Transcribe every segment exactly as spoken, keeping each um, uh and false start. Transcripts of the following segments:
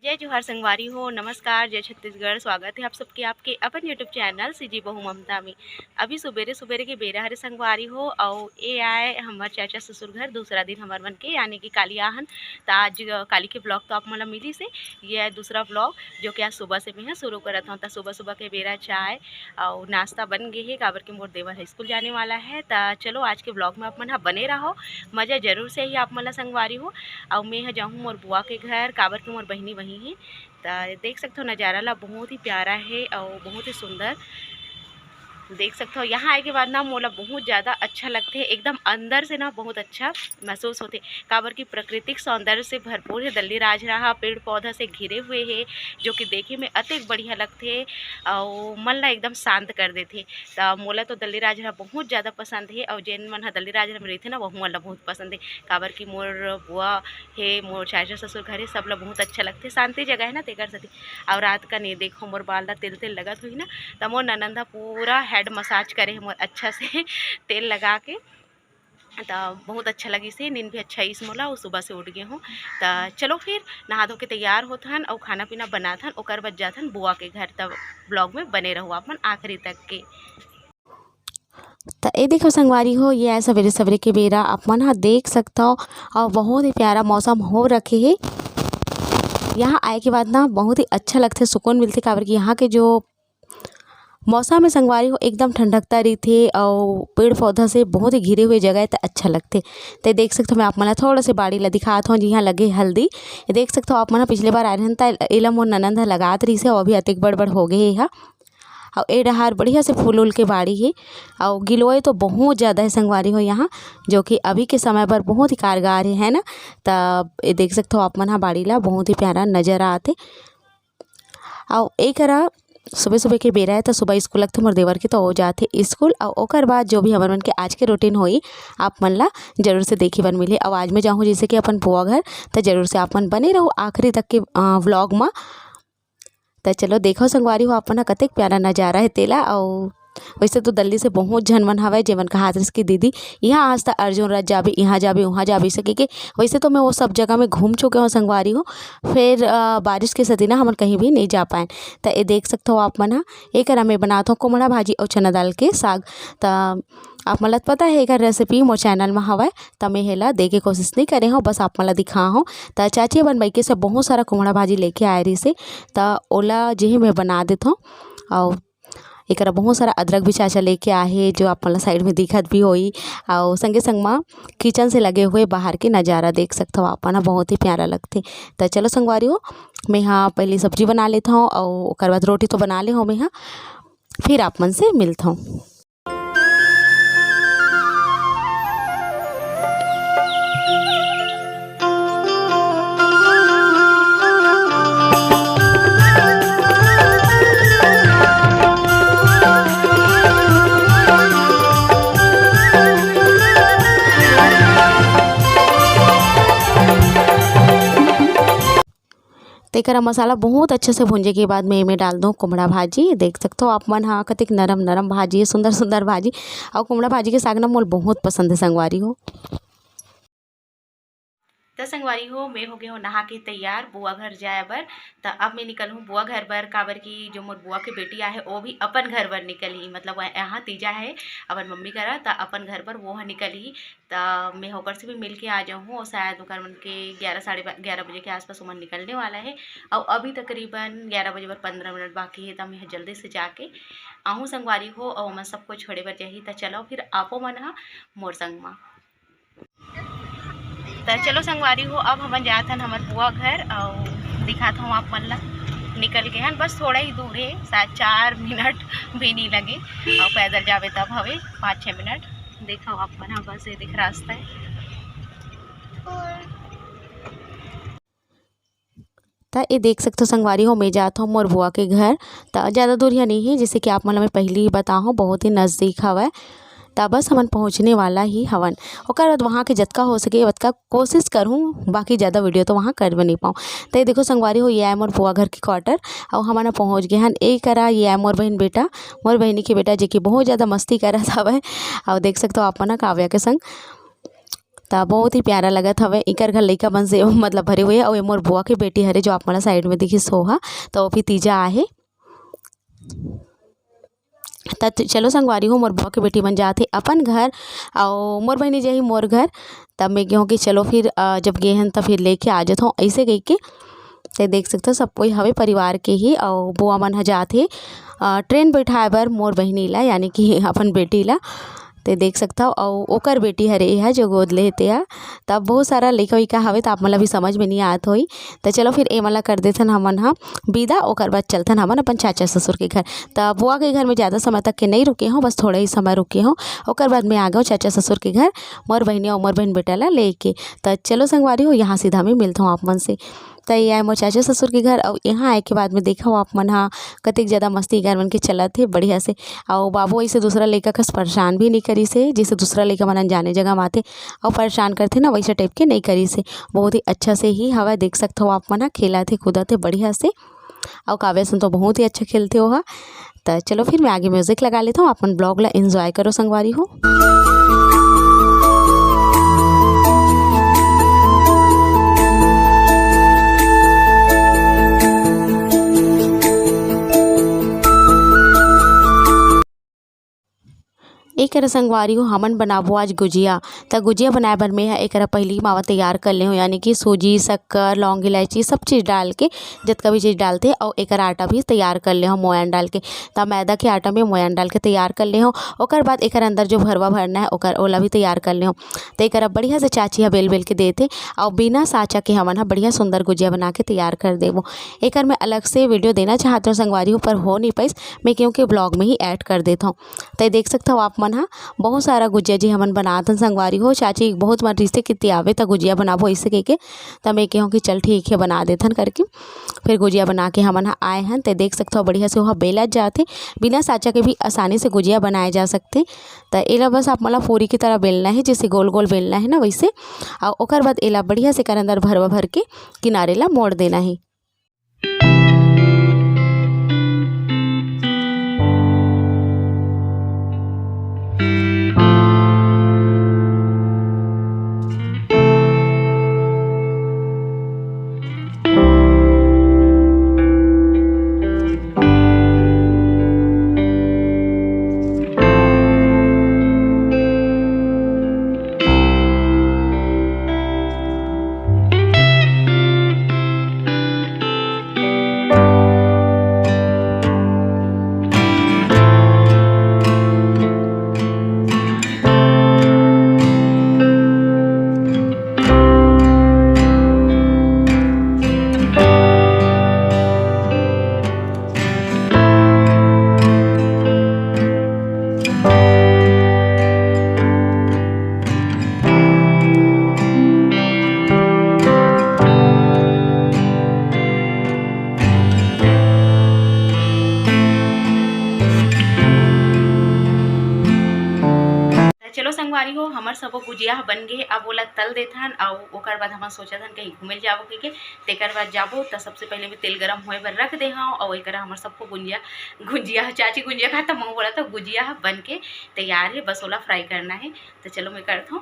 जय जोहार संगवारी हो, नमस्कार, जय छत्तीसगढ़। स्वागत है आप सबके आपके अपन YouTube चैनल सीजी बहू ममता में। अभी सुबेरे सुबेरे के बेरा हरे संगवारी हो, अउ ए आए हमर चाचा ससुर घर दूसरा दिन हमर मन के, यानी कि काली आहन। त आज, अ, काली के ब्लॉग तो आप मन ला मिलिस हे। ये आए दूसरा ब्लॉग, जो कि आज सुबह से मैं ह शुरू करत हूँ। त सुबह सुबह के बेरा चाय अउ नाश्ता बन गे हे, काबर कि मोर देवर ह स्कूल जाने वाला है। त चलो आज के ब्लॉग में आप मन ह बने रहो, मज़ा जरूर से ही आप मन ला संगवारी हो। अउ मैं ह जाहूँ मोर बुआ के घर, काबर कि मोर बहिनी वहीं हे। त देख सकथो नज़ारा ला, बहुत ही प्यारा हे अउ बहुत ही सुंदर। देख सकथो यहाँ आए के बाद ना मोला बहुत ज़्यादा अच्छा लगथे, एकदम अंदर से ना बहुत अच्छा महसूस होथे, काबर कि प्राकृतिक सौंदर्य से भरपूर हे। दल्लीराजहरा ह पेड़ पौधा से घिरे हुए हे, जो कि देखे में अतेक बढ़िया लगथे अउ मन ला एकदम शांत कर देथे। त मोला तो दल्लीराजहरा बहुत ज़्यादा पसंद हे अउ जेन मन ह दल्लीराजहरा में रहिथे ना, वहू मन ला बहुत पसंद हे, काबर कि मोर बुआ हे, मोर चाचा ससुर घर हे, सब ला बहुत अच्छा लगथे। शांति जगह है ना, तेकर सेती। अउ रात कन ये देखो, मोर बाल ला तेल तेल लगत होही ना, त मोर ननंद ह पूरा हेड मसाज करे हे मोर अच्छा से तेल लगा के। त बहुत अच्छा लगिस हे, नींद भी अच्छा आइस मोला, अउ सुबह से उठ गे हूँ। त चलो फिर नहा धो के तैयार होथन अउ खाना पीना बनाथन, ओकर बाद जाथन बुआ के घर। त ब्लॉग में बने रहो आप मन आखिरी तक के। त ए देखो संगवारी हो, ये आए सवेरे सवेरे के बेरा, आप मन ह देख सकथव, अउ बहुत ही प्यारा मौसम हो रखे हे। यहाँ आए के बाद ना बहुत ही अच्छा लगथे, सुकून मिलथे, काबर कि यहाँ के जो मौसम हे संगवारी हो, एकदम ठंडकता रहिथे अउ पेड़ पौधा से बहुत ही घिरे हुए जगह हे, त अच्छा लगथे। त देख सकथव, मैं आप मन ला थोड़ा से बाड़ी ला दिखात हूँ, जिहाँ लगे हल्दी। ये देख सकथव, आप मन ह पिछले बार आए रहन, त एला मोर ननंद ह लगात रहिस हे, अउ अभी अतेक बड़ बड़ हो गे हे एहा। अउ ए डहार बढ़िया से फूल उल के बाड़ी हे, अउ गिलोय तो बहुत ज़्यादा हे संगवारी हो यहाँ, जो कि अभी के समय बर बहुत ही कारगर हे, है ना। त ये देख सकथव आप मन ह बाड़ी ला, बहुत ही प्यारा नजर आत हे। अउ ए करा सुबह सुबह के बेरा हे, त सुबह स्कूल लगथे मोर देवर के, त ओ जाथे स्कूल। अउ ओकर बाद जो भी हमर मन के आज के रूटीन होई, आप मन ला जरूर से देखे बर मिलही। अउ आज मैं जाहूँ जैसे कि अपन बुआ घर, त जरूर से आप मन बने रहो आखिरी तक के, अ, व्लॉग म। त चलो देखो संगवारी हो, अपन ह कतेक प्यारा नजारा हे तेला। अउ वैसे तो दल्ली से बहुत झन मन हवय, जेमन कहात रहिस कि दीदी, यहाँ आज त अर्जुन रथ जाबे, यहाँ जाबे, वहाँ जाबे, ऐसे कहिके। वैसे तो मैं वो सब जगह में घूम चुके हूँ संगवारी हो, फिर, अ, बारिश के सेती ना हमन कहीं भी नहीं जा पाएन। त ये देख सकथो आप मन ह, एकरा में बनात हो कुमड़ा भाजी अउ चना दाल के साग। त आप मन ला पता है एकर रेसिपी मोर चैनल में हवय, त मैं हेला दे के कोशिश नहीं करे हूँ, बस आप मन ला दिखा हूँ। त चाची अपन मइके से बहुत सारा कुमड़ा भाजी लेके आए रहिस हे, त ओला जेहे मैं बना देत हूँ। अउ एकरा बहुत सारा अदरक भी चाचा लेके आए हे, जो आप मन ला साइड में दिखत भी होई। अउ संगे संग मा किचन से लगे हुए बाहर के नजारा देख सकथव आप मन ह, बहुत ही प्यारा लगथे। त चलो संगवारी हो, मैं हा पहले सब्जी बना लेत हूँ, अउ ओकर बाद रोटी तो बना ले हूँ मैं हा, फिर आप मन से मिलत हूँ। तेकरा मसाला बहुत अच्छा से भूंजे के बाद मैं एमे डाल दूँ कुमड़ा भाजी। देख सकथो आप मन हा, कतेक नरम नरम भाजी हे, सुंदर सुंदर भाजी। अउ कुमड़ा भाजी के साग ना मोला बहुत पसंद हे संगवारी हो। त संगवारी हो, मैं हो गे हूँ नहा के तैयार बुआ घर जाए बर। त अब मैं निकलहूँ बुआ घर बर, काबर कि जो मोर बुआ के बेटी आहे, वो भी अपन घर बर निकलही, मतलब वह यहाँ तीजा है अपन मम्मी करा, त अपन घर बर वो ह निकलही। त मैं ओकर से भी मिल के आ जाहूँ, और शायद ओकर मन के ग्यारह, साढ़े बा-, ग्यारह बजे के आसपास ओमन निकलने वाला है। और अभी तकरीबन ग्यारह बजे बर पंद्रह मिनट बाकी है, त मैं जल्दी से जाके आहूँ संगवारी हो, और ओमन सबको छोड़े बर जाही। त चलो फिर आपो मन ह मोर संग मा। त चलो संगवारी हो, अब हमन जात हन हमर बुआ घर, अउ दिखात हूँ आप मन ला। निकल गए हन, बस थोड़ा ही दूर है, शायद चार मिनट भी नहीं लगे, अउ पैदल जावे तब हवे पाँच छः मिनट। देखो आप मन ह, बस ये देख रास्ता है। त ये देख सकथो संगवारी हो, मैं जात हूँ मोर बुआ के घर। त ज़्यादा दूर यहाँ नहीं है, जैसे कि आप मन ला मैं पहली ही बता हूँ, बहुत ही नज़दीक हवय। त बस हमन पहुँचने वाला ही हवन। ओकर बाद वहाँ के जतका हो सके ओतका कोशिश करहूँ, बाकी ज़्यादा वीडियो तो वहाँ कर भी नहीं पाऊँ। त ये देखो संगवारी हो, ये आए मोर बुआ घर के क्वार्टर, अउ हमन ह पहुँच गए हन। ए करा ये आए मोर बहन बेटा, मोर बहिनी के बेटा, जे कि बहुत ज़्यादा मस्ती करत हवय। अउ देख सकथो आप मन ह काव्या के संग। त बहुत ही प्यारा लगत हवे। एकर घर लइका मन से मतलब भरे हुए हे। अउ ये मोर बुआ के बेटी हरे, जो आप मन ला side में दिखिस होहा, त वो भी तीजा आहे। त चलो संगवारी हो, मोर बुआ के बेटी मन जात हे अपन घर, अउ मोर बहिनी जाही मोर घर। तब मैं कहूँ कि चलो फिर, अ, जब गे हन त फिर लेके आ जाथों, ऐसे कह के। ते देख सकथो सब कोई हवे परिवार के ही, अउ बुआ मन ह जात हे, अ, train बैठाए बर मोर बहिनी ला, यानी कि अपन बेटी ला। ते देख सकथव, अउ ओकर बेटी हरे एहा जो गोद ले हे तेहा। तब बहुत सारा लइका उइका हवे, त आप मन ला भी समझ में नहीं आत होही। त चलो फिर ए मन ला कर देथन हमन ह विदा, ओकर बाद चलथन हमन अपन चाचा ससुर के घर। त बुआ के घर में ज़्यादा समय तक के नहीं रुके हों, बस थोड़ा ही समय रुके हों। ओकर बाद में आ गए चाचा ससुर के घर, मोर बहिनी अउ मोर बहिन बेटा ला लेके। त चलो संगवारी हो, यहाँ सीधा में मिलत हूँ आप मन से। त ये आए मोर चाचा ससुर के घर, अउ यहाँ आए के बाद में देखा हो आप मन हा कतेक ज़्यादा मस्ती एकर मन के चलत हे बढ़िया से। अउ बाबू ऐसे दूसरा लइका कस परेशान भी नहीं करिस हे, जैसे दूसरा लइका मन अनजाने जगह में आथे अउ परेशान करथे ना, वैसे type के नहीं करिस हे। बहुत ही अच्छा से ही हवा देख सकत हो आप मन हा, खेलत हे कूदत हे बढ़िया से। अउ काव्या सुन तो बहुत ही अच्छा खेलथे ओहा। त चलो फिर मैं आगे music लगा लेता हूँ, अपन vlog ला enjoy करो संगवारी हो। एकरा संगवारी हो, हमन बनाबो आज गुजिया। त गुजिया बनाए बर मैं ह एकरा पहिली मावा तैयार कर ले हूँ, यानी कि सूजी, शक्कर, लौंग, इलायची सब चीज़ डाल के, जतका भी चीज़ डालथे, अउ एकर आटा भी तैयार कर ले हूँ मोयन डाल के। त मैदा के आटा में मोयन डाल के तैयार कर ले हूँ। ओकर बाद एकर अंदर जो भरवा भरना है, ओकर, ओला भी तैयार कर ले हूँ। त एकरा बढ़िया से चाची ह बेल बेल के देथे, अउ बिना साँचा के हमन ह बढ़िया सुंदर गुजिया बना के तैयार कर देबो। एकर मैं अलग से video देना चाहत हूँ संगवारी हो, पर हो नहीं पाइस मैं, क्योंकि vlog में ही add कर देत हूँ। त देख सकत हव आप मन ह, बहुत सारा गुजिया जी हमन बनात हन संगवारी हो। चाची बहुत मन रिश्ते कित्ती आवे त गुजिया बनाबो ऐसे कहिके, त मैं कहूँ कि चल ठीक है बना देथन करके। फिर गुजिया बना के हमन ह आए हन। त देख सकत हव बढ़िया से ओहा बेलत जाथे, बिना साँचा के भी आसानी से गुजिया बनाए जा सकथे। त एला बस आप मन ला पूरी की तरह बेलना है, जैसे गोल गोल बेलना है ना वैसे। अउ ओकर बाद एला बढ़िया से कर अंदर भरवा भर के किनारे ला मोड़ देना है। त चलो संगवारी हो, हमर सबो गुजिया ह बन गे हे। अब ओला तल देथन, अउ ओकर बाद हमन सोचत हन कहीं घूमे ल जाबो कहिके। तेकर बाद जाबो, त सबसे पहले मैं तेल गरम होए बर रख दे हव, अउ एकरा हमर सबको गुंजिया, गुंजिया, चाची गुंजिया कहा त मऊ बोला, त गुजिया ह बन के तैयार हे, बस ओला fry करना हे। त चलो मैं करत हव।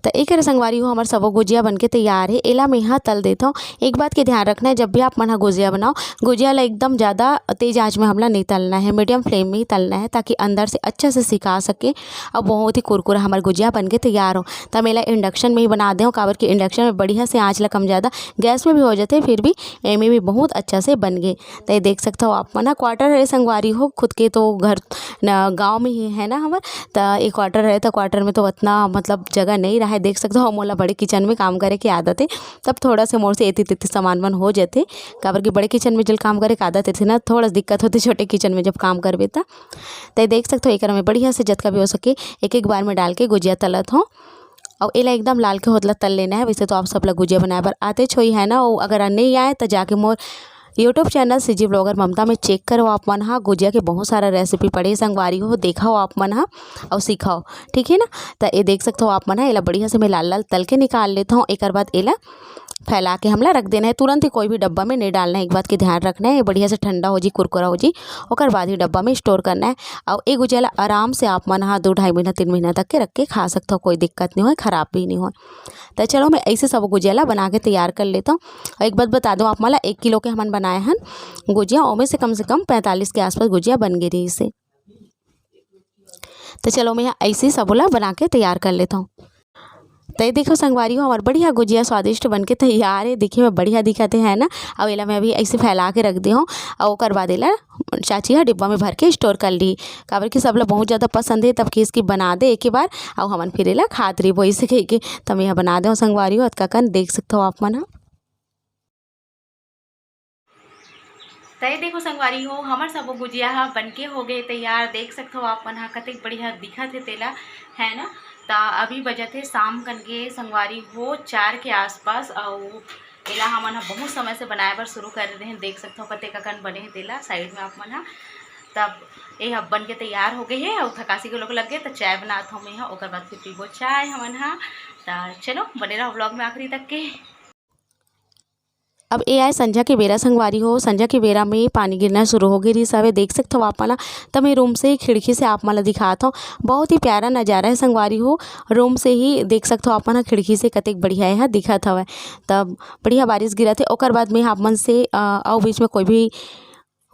त एकर संगवारी हो, हमर सबो गुजिया बन के तैयार हे। एला मेहा तल देथव। एक बात के ध्यान रखना है, जब भी आप मन ह गुजिया बनाओ, गुजिया ला एकदम ज़्यादा तेज आंच में हमला नहीं तलना है, medium flame में ही तलना है, ताकि अंदर से अच्छा से सिका सके और बहुत ही कुरकुरा हमर गुजिया बन के तैयार हो। त मैं एला induction में ही बना देव, काबर कि induction में बढ़िया से आंच ला कम ज़्यादा गैस में भी हो जाते, फिर भी एमे भी बहुत अच्छा से बन गे। त ये देख सकत हो आप मन ह, quarter हरे संगवारी हो, खुद के तो घर न, गाँव में ही है ना हमर, त एक quarter है, त quarter में तो उतना मतलब जगह नहीं रहा है। देख सकत हो, मोला बड़े kitchen में काम करे के आदत है, तब थोड़ा से मोर से एती तेती सामान मन हो जाते, काबर कि बड़े kitchen में जब काम करे के आदत है ना, थोड़ा दिक्कत होते छोटे kitchen में जब काम करबे त। त देख सकत हो, एकर में बढ़िया से जतका भी हो सके एक एक बार में डाल के गुजिया तलत हो। अउ एला एकदम लाल के होतला तल लेना है। वैसे तो आप सब ला गुजिया बनाए बर आते छोई है ना, अउ अगर नहीं आए त जाके मोर YouTube चैनल सीजी ब्लॉगर ममता में चेक करो आप मन हा। गुजिया के बहुत सारा रेसिपी पड़े संगवारी हो, देखो आप मन हा अउ सीखो, ठीक है ना। त ये देख सकते हो आप मन हा, एला बढ़िया से मैं लाल लाल तल के निकाल लेता हूँ। एक बाद एला फैला के हमला रख देना है, तुरंत ही कोई भी डब्बा में नहीं डालना है। एक बात की ध्यान रखना है, ये बढ़िया से ठंडा हो जी, कुरकुरा हो जी, ओकर बाद ही डब्बा में स्टोर करना है। और ये गुजिया ला आराम से आप मन हा दो ढाई महीना, तीन महीना तक के रख के खा सकते हो, कोई दिक्कत नहीं हो, खराब भी नहीं हो। तो चलो, मैं ऐसे सब गुजिया ला बना के तैयार कर लेता हूँ। और एक बात बता दूँ आप मन ला, एक किलो के हमन बनाए हन गुजिया, ओमे से कम से कम पैंतालीस के आसपास गुजिया बन गई रही से। तो चलो, मैं यहाँ ऐसे ही सबो ला बना के तैयार कर लेता हूँ। तो ये देखो संगवारी हो, हमार बढ़िया गुजिया स्वादिष्ट बन के तैयार है। देखिए, मैं बढ़िया दिखाते हैं ना। अब एला मैं अभी ऐसे फैला के रख दे हूँ और ओकर बाद एला चाची ह डिब्बा में भर के स्टोर कर ली, काबर कि सब ला बहुत ज़्यादा पसंद है। तब किस की बना दे एक ही बार, और हमन फिर एला खात रही वही से कह के। तो मैं यहाँ बना दे हूँ संगवारी हो, अतका कन देख सकते हो आप मन ह। तय देखो संगवारी हो, हमर सबो गुजिया ह बनके हो गए तैयार। देख सकत हो आप मन ह कतेक बढ़िया दिखत हे तेला, है ना। त अभी बजत हे शाम कन के संगवारी हो, चार के आसपास। अउ एला हमन ह बहुत समय से बनाए बर शुरू कर दे हन। देख सकत हो कतेक अकन बने हे तेला साइड में आप मन ह। तब ये ह बन के तैयार हो गए हे अउ थकासी के लोग लग गए, त चाय बनात हूँ मैं ह, ओकर बाद फिर पीबो चाय हमन ह। त चलो बने रहो ब्लॉग में आखिरी तक के। अब ए आए संझा के बेरा संगवारी हो, संझा के बेरा में पानी गिरना शुरू हो गई रहिस हवे। देख सकत हो आप मन ह, त मैं रूम से ही खिड़की से आप मन ल दिखात हव। बहुत ही प्यारा नजारा है संगवारी हो। रूम से ही देख सकत हो आप मन ह खिड़की से कतेक बढ़िया एहा दिखत हवय। तब बढ़िया बारिश गिरत हे। ओकर बाद में आप मन से, अ, अउ बीच में कोई भी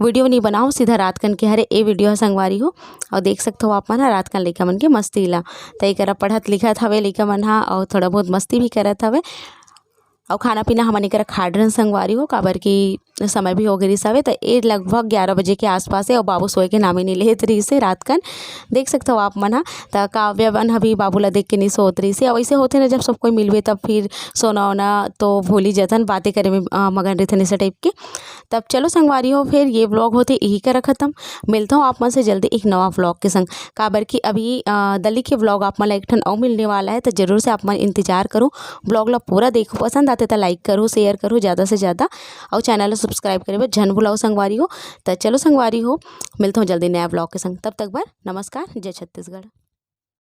वीडियो नहीं बनाओ, सीधा रात कन के हरे ए वीडियो ह संगवारी हो। और देख सकत हो आप मन ह रात कन लइका मन के मस्ती ला, त एकरा पढ़त लिखत हवे लइका मन ह और थोड़ा बहुत मस्ती भी करत हवे। अउ खाना पीना हमन एकरा खा डरन संगवारी हो, काबर कि समय भी हो गए रिस हवे। त ए लगभग ग्यारह बजे के आसपास है और बाबू सोए के नाम ही नहीं लेत रहिस हे रात कन। देख सकत हो आप मन ह, त काव्य मन ह भी बाबू ला देख के नहीं सोत रहिस हे। और ऐसे होते ना, जब सब कोई मिलबे तब फिर सोना ओना तो भूल ही जतन, बातें करे में, अ, मगन रहते ऐसे टाइप के। तब चलो संगवारी हो, फिर ये व्लॉग होते यही करा खत्म। मिलता हूँ आप मन से जल्दी एक नवा व्लॉग के संग, काबर कि अभी, अ, दली के व्लॉग आप मन ला एक ठन अउ मिलने वाला है, तो जरूर से आप मन इंतजार करो। व्लॉग ला पूरा देखो, पसंद आते तो लाइक करो, शेयर करो ज़्यादा से ज़्यादा, और चैनल ला सब्सक्राइब करे बर झन भुलाओ संगवारी हो। तो चलो संगवारी हो, मिलता हूँ जल्दी नया व्लॉग के संग। तब तक बर नमस्कार, जय छत्तीसगढ़।